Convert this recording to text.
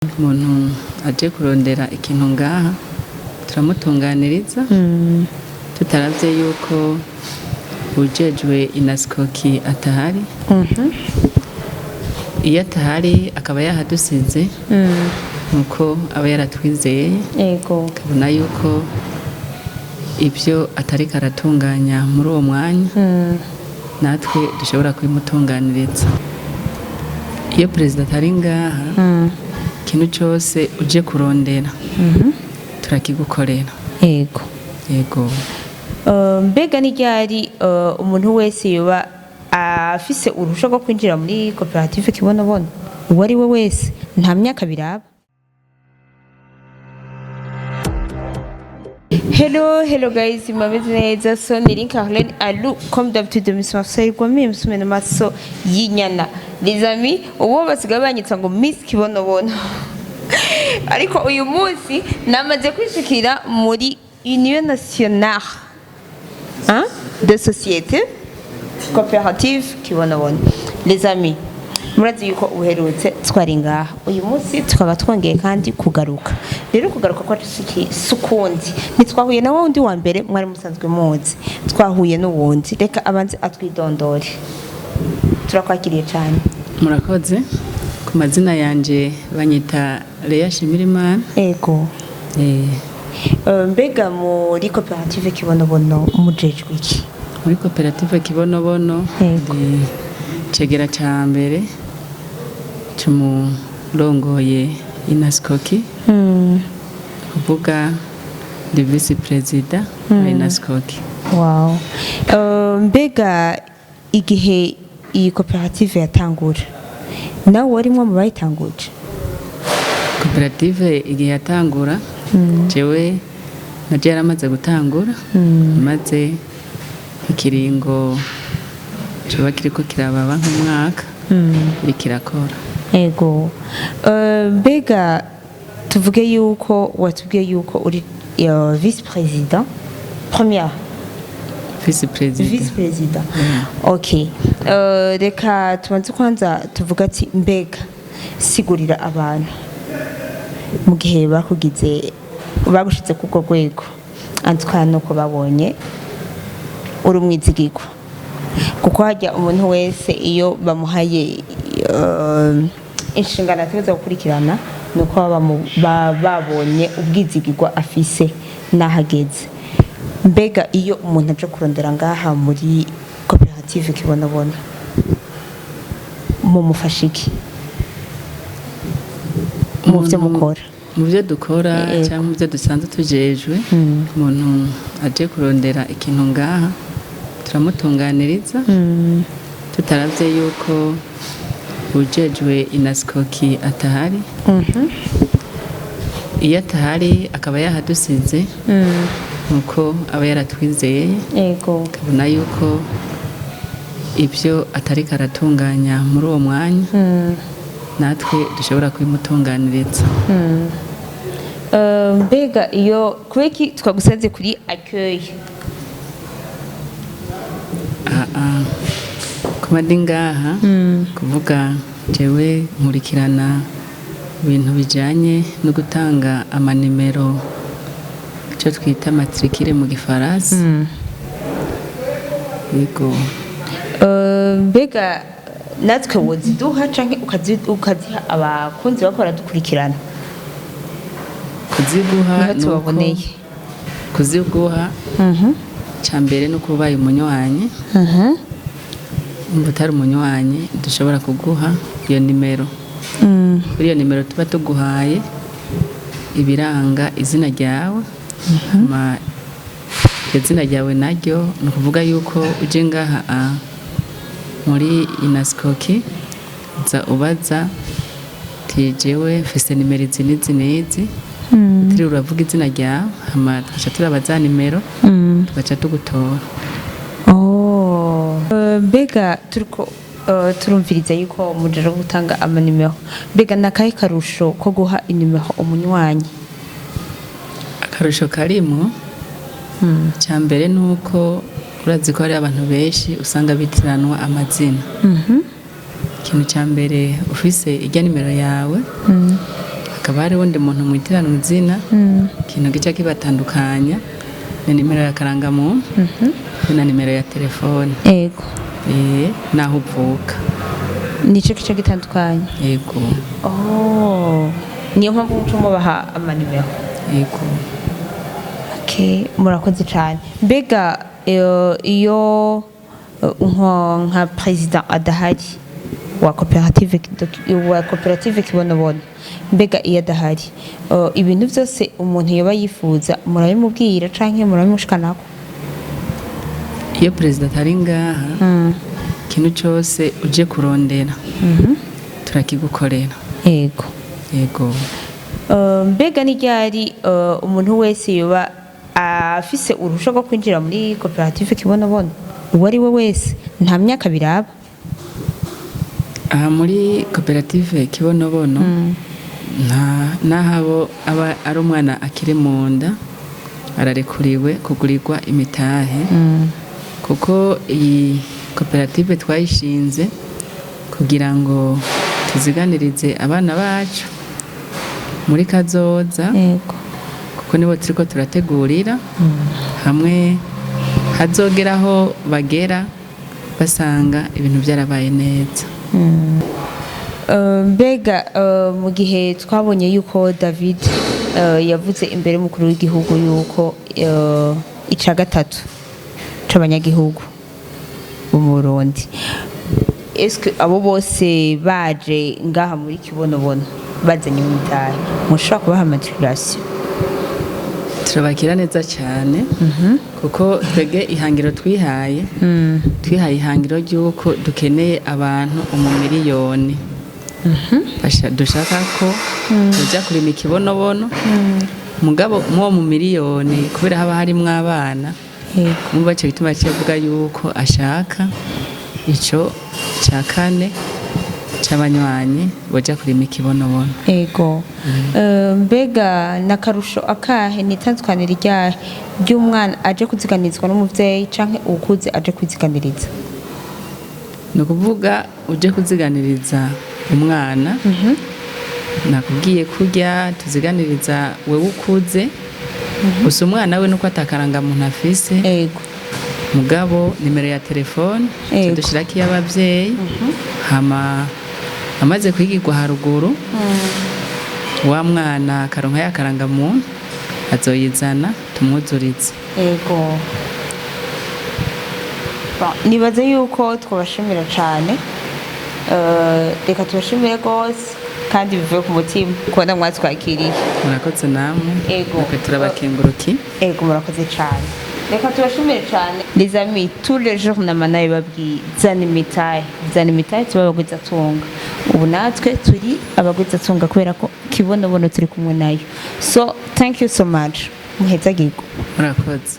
Umuntu aje kurondera ikintu ngaha turamutunganiriza tutaravye yuko ujejwe inasikoki atahari. Iyo atahari akaba yahadusize, nuko aba yaratwizeye, akabona yuko ibyo atariko aratunganya muri uwo mwanya natwe dushobora kubimutunganiriza. Iyo perezida atari ngaha, ikintu cyose uje kurondera turakigukorera. Yego. Mbega ni ryari umuntu wese yoba afise uruhusha rwo kwinjira muri koperative Kibonobono? Uwo ari we wese, nta myaka biraba? Hello, hello guys, mumeze neza? So ni Link Arlene Alou, comme d'habitude, Miss Marcel Gwami msumena maso y'inyana. Les amis, ubu basigaye banyitsa ngo Miss Kibonobono. Ariko uyu munsi namaze kwishikira muri Union Nationale, hein, de Société Coopérative Kibonobono. Les amis, murazi yuko uherutse twari ngaha, uyu munsi tukaba twongeye kandi kugaruka. Rero kugaruka kwacu si ukundi, ntitwahuye na wundi wa mbere mwari musanzwe muzi, twahuye n'uwundi. Reka abanze atwidondore. Turakwakiriye cyane. Murakoze. Ku mazina yanje banyita Leya Shimirimana. Mbega muri koperative Kibonobono mujejwe iki? Muri koperative Kibonobono ndi cegera ca mbere c'umurongoye inasikoki, kuvuga ndi vice perezida wa inasikoki. Wow. Mbega igihe iyi koperative yatangura nawe warimwo mu bayitanguje? Koperative igihe yatangura, jewe naje yaramaze gutangura, maze ikiringo coba kiriko kirababa nk'umwaka iriko irakora. Ego. Mbega tuvuge yuko watubwiye yuko uri vice président première Vice perezida. Vice président, ok. Reka tubanze kwanza tuvuga ati mbega sigurira abantu mu gihe bakugize, bagushize ku rwego antwa nuko babonye uri umwizigirwa, kuko hajya umuntu wese iyo bamuhaye inshingano ategerezwa gukurikirana, ni uko baba babonye ubwizigirwa afise n'ahageze. Mbega iyo umuntu aje kurondera ngaha muri koperative Kibonobono, mumufasha iki mu byo mukora? Mu byo dukora cyangwa mu byo dusanzwe tujejwe, umuntu aje kurondera ikintu ngaha turamutunganiriza tutaravye yuko ujejwe inasikoki atahari. Iyo atahari akaba yahadusize, nuko aba yaratwizeye, akabona yuko ibyo atariko aratunganya muri uwo mwanya natwe dushobora kubimutunganiriza. Mbega iyo kubera iki twagusanze kuri accueil? Ah, kuba ndi ngaha, kuvuga jewe nkurikirana ibintu bijanye no gutanga amanimero, icyo twita matricule mu gifaransa. Yego. Mbega natwe woziduha canke ukaziha abakunzi bako baradukurikirana? Kuziguha Niho nuko tubaboneye. Kuziguha, cya mbere ni uko ubaye umunywanyi. Umva, utari umunywanyi dushobora kuguha iyo nimero. Kuri iyo nimero tuba tuguhaye ibiranga izina ryawe. Hama iryo zina ryawe naryo ni ukuvuga yuko uje ngaha muri inasikoki, uza ubaza uti: "Jewe mfise nimero izi n'izi n'izi." Utiriwe uravuga izina ryawe, hama tugaca turaba za nimero, tugaca tugutora. Oh. Mbega turiko turumviriza yuko mujejwe gutanga amanimero. Mbega nakahe karusho ko guha inimero umunywanyi? Akarusho karimo, cya mbere ni uko urazi ko hari abantu benshi usanga bitiranwa amazina. Ikintu cya mbere, ufise ijya nimero yawe. Hakaba hariho undi muntu mwitiranwa izina, ikintu gica kibatandukanya ni nimero ya karangamuntu na nimero ya telefone. Naho uvuka. Nico kica gitandukanye? Yego. Oh, niyo mpamvu muca mubaha amanimero? Yego. Okay, murakoze cyane. Mbega iyo nka président adahari wa koperative Kibonobono, mbega iyo adahari, ibintu byose umuntu yoba yifuza murabimubwira canke murabimushikanako? Iyo perezida atari ngaha, ikintu cyose uje kurondera turakigukorera. Yego. Mbega ni ryari umuntu wese yoba afise uruhusha rwo kwinjira muri koperative Kibonobono, uwo ari we wese, nta myaka biraba? Aha muri koperative Kibonobono, nta n'ahabo aba ari umwana akiri mu nda ararekuriwe kugurirwa imitahe, kuko iyi koperative twayishinze kugira ngo tuziganirize abana bacu muri kazoza, kuko nibo turiko turategurira hamwe hazogera aho bagera basanga ibintu byarabaye neza. Mbega mu gihe twabonye yuko David yavuze imbere y'umukuru w'igihugu yuko ica gatatu c'abanyagihugu bo mu Burundi, eske abo bose baje ngaha muri Kibonobono bazanye imitahe, mushobora kubaha matriculation? Turabakira neza cyane, kuko twebwe ihangiro twihaye ihangiro ry'uko dukeneye abantu 1 miliyoni. Dushaka ko tujya kurima ikibonobono. Mugabo muwo mu miliyoni, kubera haba harimwo abana, mumva ico gituma kivuga yuko ashaka ico ca kane c'abanywanyi boja kurima ikibonobono. Ego. Mbega n'akarusho akahe, ni itandukaniro ryahe ry'umwana aje kuziganirizwa n'umuvyeyi canke uwukuze aje kwiziganiriza? Ni ukuvuga uje kuziganiriza umwana, nakubwiye kurya tuziganiriza wewe ukuze, gusa umwana we nuko atakarangamuntu afise. Mugabo nimero ya telefone dushirako iy'abavyeyi, hama amaze kwigirwa haruguru, wa mwana akaronka ya karangamuntu, azoyizana tumwuzurize. Ego. Bon, nibaze yuko twabashimira cane. Reka tubashimire rwose kandi bivuye ku mutima kubona mwatwakiriye. Murakoze namwe. Natwe turabakenguruki. Ego, murakoze cane. Reka tubashimire cane. Les amis, tous les jours nama nabibabwiye: zana imitahe, zana imitahe, tuba abagwizatunga. Ubu natwe turi abagwizatunga kubera ko Kibonobono turi kumwe nayo. So thank you so much, muhezagirwe. Murakoze.